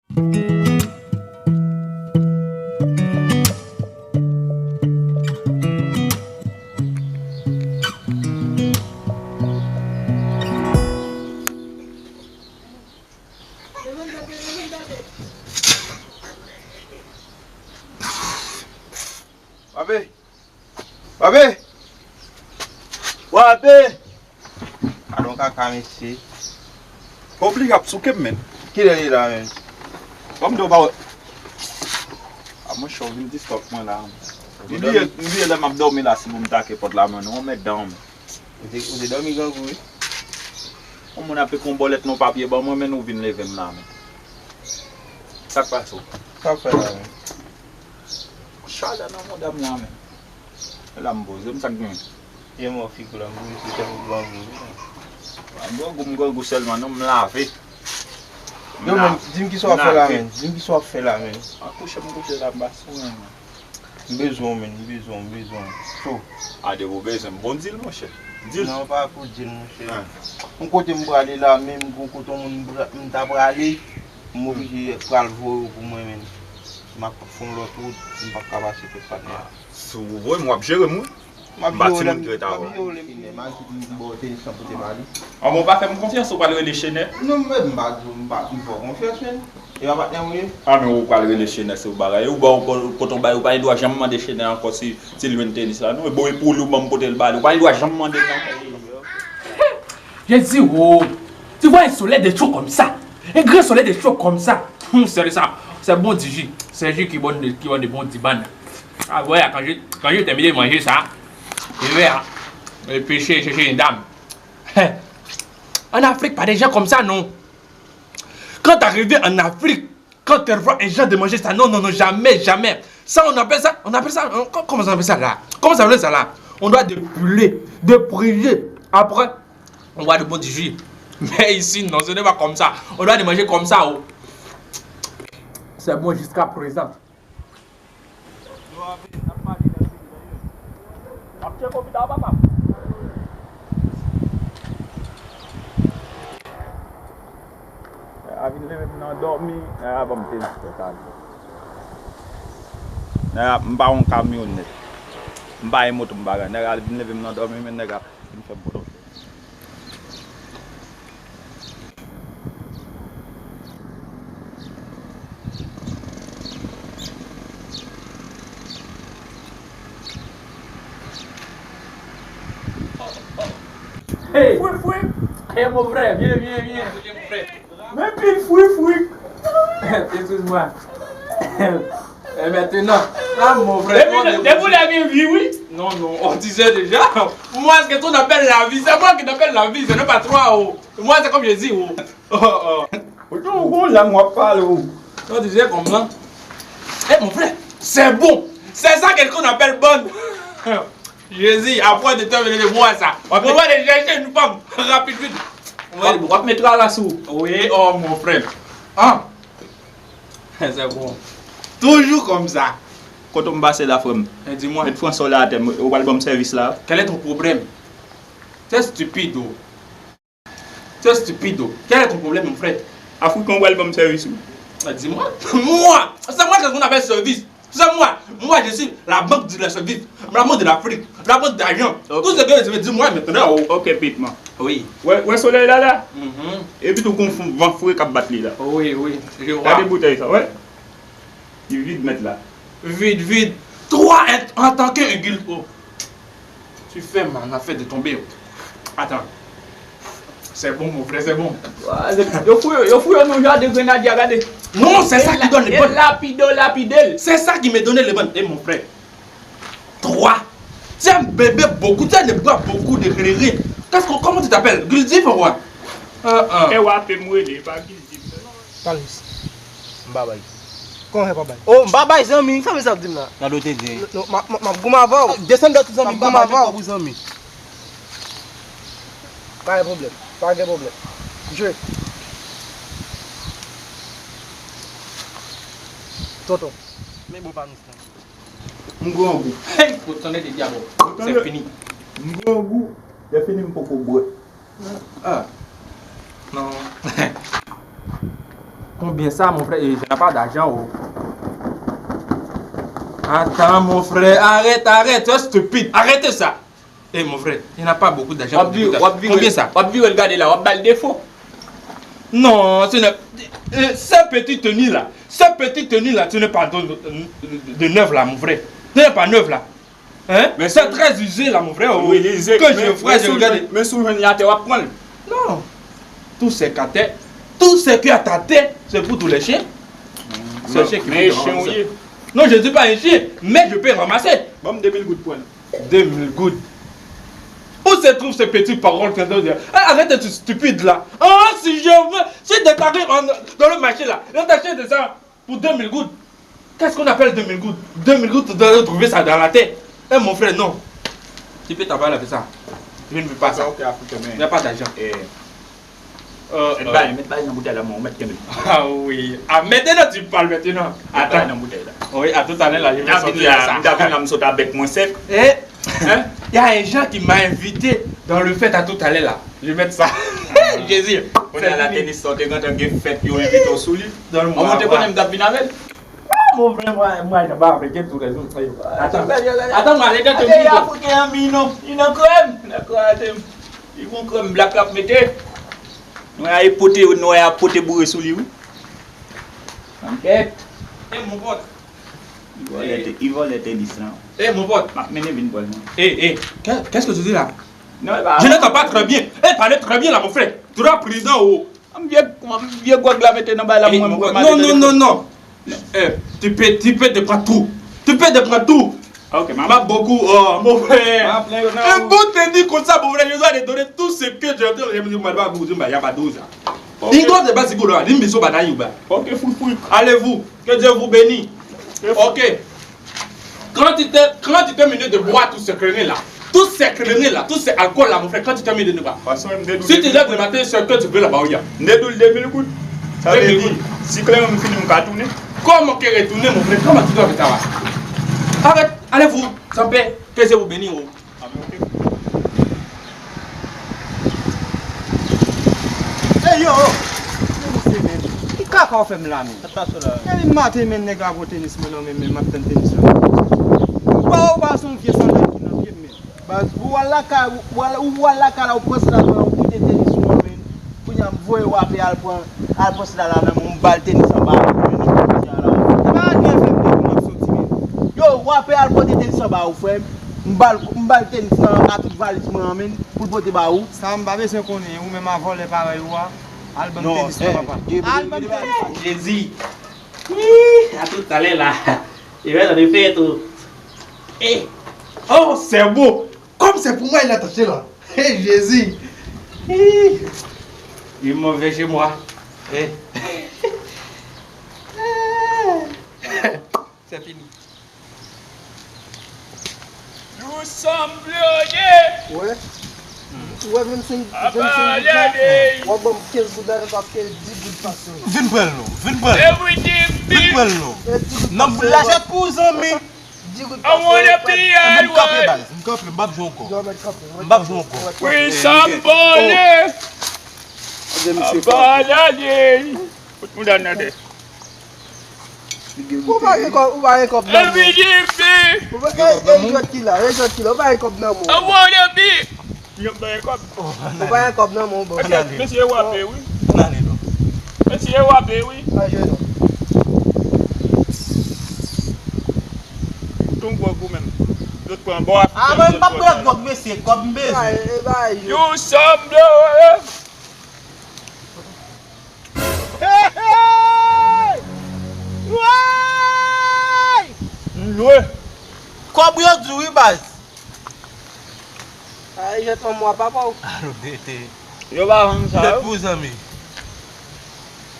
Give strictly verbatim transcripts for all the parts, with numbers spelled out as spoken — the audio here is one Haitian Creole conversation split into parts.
Papi! Papi! Papi! Gade yon kaka, mesye. Oblije ap souke m, menm. Kilè li la, menm? Ban m di w pa wè. A, monchè, w vin distòp mwen la. M bliye, m bliye lè m ap dòmi la, si pou m take pòt la, mwen, non, mèt dan, menm. Ou te, ou te dòmi grangou, wi. Yon moun ap ekri yon bòlèt nan papye ban mwen, men nou vin leve m la, men. Sa k pase w? Sa w fè la, men? Chalè nan mouda m la, men. E la m poze m, sa k gen? Pye mò figi w la, m poze sou tèt ou grangou, wi. Pa grangou, m grangou sèlman, non, m lave. M Yo, men, lave. Di m kisa w ap fè la, men. Di m kisa w ap fè la, men. An kouche, m kouche la, m pa sou anyen, men. M bezwen w, menn, m bezwen w, m bezwen w. Cho. A, depi w bezwen m, bon, di l, monchè. Di l. Non, pa pou di l, monchè. Yon kote m prale la, menm gon kote yon moun m pra- m ta prale, m oblije pral voye w pou mwen, menn. M ap fè yon lòt wout, m p ap ka pase kot patnè. Si w voye m, w ap jere m, wi. M ap jere w lè m, m ap jere w lè m fini. An bon, w pa fè m konfyans, ou pral rele Chenè? Non, men m pa di w, m pa, m fè w konfyans, menn. E pa patnè w ye? A, men ou pral rele Chenè, se yon bagay. Ou ba w po- pote yon bagay, ou pa gen dwa janm mande Chenè ankò si, si l jwenn tenis la, non. E bon, e pou li, ou ban m pote l ba li. Ou pa gen dwa janm mande l ankò. Jezi, oh! Tu vois un soleil de chaud comme ça, un grand soleil de chaud comme ça. Hum, c'est ça, c'est bon du jus. C'est jus qui donne, qui donne de bon du ban. Ah ouais, quand je, quand je termine de manger ça, je vais, hein, euh, pêcher, chercher une dame. En Afrique, pas des gens comme ça, non. Quand t'arrives en Afrique, quand tu vois un genre de manger ça, non, non, non, jamais, jamais. Ça, on appelle ça, on appelle ça, on- co- comment on appelle ça là? Comment ça s'appelle ça là? On doit de prier, de prier. Après, on boit de bon du jus. Mais ici, non, ce n'est pas comme ça. On doit de manger comme ça, oh. C'est bon jusqu'à présent. Nèg la vin leve m nan dòmi, nèg la ban m tenis tèt a. Nèg la, m pa yon kamyonèt. M pa gen moto, m pa gen. Nèg la vin leve m nan dòmi, men nèg la vin fè m pran. Hey! Fwi, fwi! Hey, mon frè, vyen, vyen, vyen. Men pil fwi, fwi! Excuse-moi. Et maintenant, ah, mon frère, comment vous... Depuis le début, la vie, oui, oui. Non, non, on disait déjà. Moi, c'est ce qu'on appelle la vie. C'est moi qui t'appelle la vie, ce n'est pas toi, oh. Moi, c'est comme Jésus, oh. Oh, oh. Ou tou gon lang w ap pale ou. On disait comme ça. Eh, mon frère, c'est bon. C'est ça qu'on appelle bonne. Jésus, après de terminer le mois, ça. On va aller chercher une femme rapide, vite. W ap met raras ou. Oui, oh, mon frère. Ah. C'est bon. Toujours comme ça. Kote m pase la, frè m? Eh, dis-moi. Met Franswa la atè, ou pral ban m sèvis la? Quel est ton problème? C'est stupide, oh. C'est stupide, oh. Quel est ton problème, mon frère? Afriken, ou pral ban m sèvis ou? Eh, dis-moi. Moi, c'est moi qui ai fait service. C'est moi. Moi, je suis la banque de la service. La banque de l'Afrique. La banque d'argent. Ok. Tout ce que je veux dire, moi, maintenant, oh. Ok, Pitman. Oui. Wè, wè solèy la la? Mhm. Epi tou gon fon van fre k ap bat li la. Oui, oui, je vois. Gade boutèy sa, wè. Li vid mèt la. Vide, vide. Toi, en, en tant que Gulto, tu fais ma affaire de tomber. Attends. C'est bon, mon frère, c'est bon. Yo fouye, yo fouye nou jaden grenadya, gade. Non, c'est ça qui donne les bonnes. Lapide, lapide. C'est ça qui me donne les bonnes. Eh, mon frère. Trois. Tu es un bébé beaucoup, tu as des bras beaucoup de réré. Qu'est-ce que, comment tu t'appelles? Gildif ou quoi? Ah, ah. E w ape m rele, pa Gildif. Pale. M pa bay. Kòman fè pa bay? Oh, m pa bay, zanmi. Sa vle sa ap di m la? Gade w te di. Non, non, m ap, m ap, m ap goumen avè w. Desann dòt ou, zanmi, m ap goumen avè w. Pou zanmi. Pa gen pwoblèm. Pa gen pwoblèm. Jwe. Tonton. Men bon pa nou, zanmi. M grangou. Hey, pou tande de dyabò. Se fini. M grangou. Lè fini m poko bwè. Ah. Non. Combien ça, mon frère? Et je n'ai pas d'argent, oh. Attends, mon frère, arrête, arrête, c'est stupide, arrête ça. Eh, mon frère, il n'a pas beaucoup d'argent. Combien ça? W ap vire l gade la, w ap ba l defo. Non, ce n'est, euh, ces petites tenues là, ces petites tenues là, ce n'est pas de, de neuf là, mon frère. Ce n'est pas neuf là. Hein? C'est très usé là, mon frère. Wi, li ize. Que je vois, je regarde. Men si w jwenn li atè, w ap pran l. Non. Tout ce qu'à terre, tout ce qui est à terre, c'est pour tous les chiens. C'est chien qui fait ramasser. Non, je ne suis pas un chien, mais je peux ramasser. Ban m de mil goud pran l. De mil goud. Où se trouvent ces petites paroles que tu dis? Ah, arrête d'être stupide là. Ah, si je veux, si je t'arrive dans le marché là, je t'achète ça. Pour deux mille goud. Qu'est-ce qu'on appelle deux mille goud? Deux mille goud, tu dois retrouver ça dans la terre. Eh, mon frère, non. Tu peux t'avoir avec ça. Je ne veux pas ça. Ok, ok, Africain, men. Il n'y a pas d'argent. Eh. Euh, met bay, met bay nan boutèy la, mwen, ou mèt kenbe. Ah oui. Ah, maintenant tu parles maintenant. Met bay nan boutèy la. Oui, à tout à l'heure, là, je vais sortir ça. M ta vin la, m sot avèk mwen sèk. Eh, hein? Il y a un gens qui m'a invité dans le fête à tout à l'heure, là. Je vais mettre ça. Jésus. Kounye a la, tenis sa w te gentan gen fèt, yo envite w sou li. An, mwen te konnen m t ap vin avè l. Ah, mon frère, moi, moi, je vais avec tous les jours. Attends, attends, moi, les gars, te di, Africain an mi non, li nan krèm, nan krèm, li gon krèm black l ap mete. Nou a pote, nou a pote boure sou li, wi. Ankèt. Eh, mon pote. Li vòlè te, li vòlè tenis lan. Eh, mon pote. M ap mennen vin pran l, non. Eh, eh, qu'est-ce que tu dis là? Non, e pa. Je n'entends pas très bien. Eh, parle très bien là, mon frère. Trop prudent, oh. An vye, an vye gwòg la mete nan bay la, mwen, mwen, non, non, non, non. Eh, tu peux, tu peux te prendre tout. Tu peux te prendre tout. Ok, m ap. M ap bokou, oh, mon frère. M ap pran yo nan. Un bon tendu comme ça, mon frère, je dois te donner tout ce que je te, je me dis, madame, vous, il y a pas d'eau, ça. Ok. Ingo te basi golo, li miso ba na yuba. Ok, fou, fou. Allez-vous, que Dieu vous bénisse. Ok. Quand tu te, quand tu termines de boire tout ce crenay là, tout ce crenay là, tout ce alcool là, mon frère, quand tu termines de boire, si tu lèves le matin, c'est que tu veux là-bas, oui. M te di w de mil goud. Sa vle di, si Clément m fini, m ka tounen. Comment que retourner, mon frère? Comment tu dois faire ça? Arrête, allez-vous, sans paix, que Dieu vous bénisse, oh. Ey, yo! Men misye menm. Ki kaka w fè m la menm? Sa t pase w la? Depi maten menm nèg la pran tenis mwen nan men m, men m ap tann tenis la. Ou pa, ou pa se yon vye sandal ki nan pye m menm. Baz, ou al lakay, ou al, ou al lakay la, ou pran sandal mwen, ou kite tenis mwen menm. Kounye a m voye w ape al pran, al pran sandal la nan men w, m ba l tenis anba a, men nan kounye a la. E pa anyen fè m depi m ap soti menm. Yo, w ape al pote tenis anba a, ou frè m. M ba l, m ba l tenis lan a tout valiz mwen an, menn, pou l pote ba ou. Sa m pa bezwen konnen, ou menm a vòlè parèy ou a, al ban m tenis lan, papa. Al ban m tenis. Jezi. Ih, a tout talè la. E wè nan de fè tou. Eh. Oh, c'est beau. Comme c'est pour moi, il est attaché là. Hey, Jésus. Ih. Il est mauvais chez moi. Eh. C'est fini. Nous sommes glorieux. Wè. Ou wè vennsenk, vennsenk goud la? W ap ban m kenz goud la, w ap fè dis goud pase. Vin pran l non. Vin pran l non. Vin pran l non. Nan boul la, jèt pou zanmi. Dis goud pase. M kanpe baz. M kanpe, m p ap jwe ankò. M p ap jwe ankò. We somebody. Abandone. Fout mouda nan tèt. Ou pa gen kòb, ou pa gen kòb nan men w. Ou pa, e, e jwèt ki la, e jwèt ki la, ou pa gen kòb nan men w. Yo pa gen kòb. Ou pa gen kòb nan men w, bro. Mesye, mesye, w ape, wi. Mesye, w ape, wi. Pa jwe non. Ton gwòg ou menm. Yo t pran bò a. Ah, mwen, m p ap pran gwòg, mesye, kòb m bezwen. You some blow. Hey, hey! Woy! M jwe. Kòb yo di wi, baz. Ay, jèt yon mwa, papa w. Alo, dete. Yo pa vann sa, yo. Pou zanmi.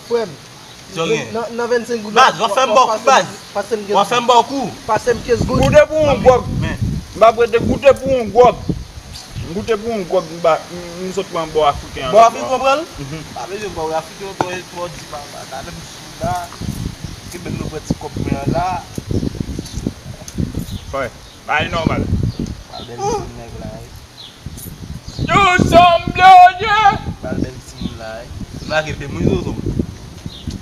Frè m. Sa w gen? Nan, nan vennsenk goud. Baz, w ap fè m bò kou, baz. Pase m kenz goud. W ap fè m bò kou. Pase m kenz goud. Goute pou yon gwòg. M pa prete, goute pou yon gwòg. M goute pou yon gwòg, m ba, m, m sot pran bò afriken an. Bò afriken w pran l? Mhm. Pa bezwen bò afriken, w pran, w pran di papa. Talè m sou la. Kenbe m nan pran ti kòb mwen an la. Frè, bagay nòmal. Pa bèl ti nèg la, wi. Nous sommes glorieux. Ba l bèl timoun la, wi. M lage fè mwen zozo.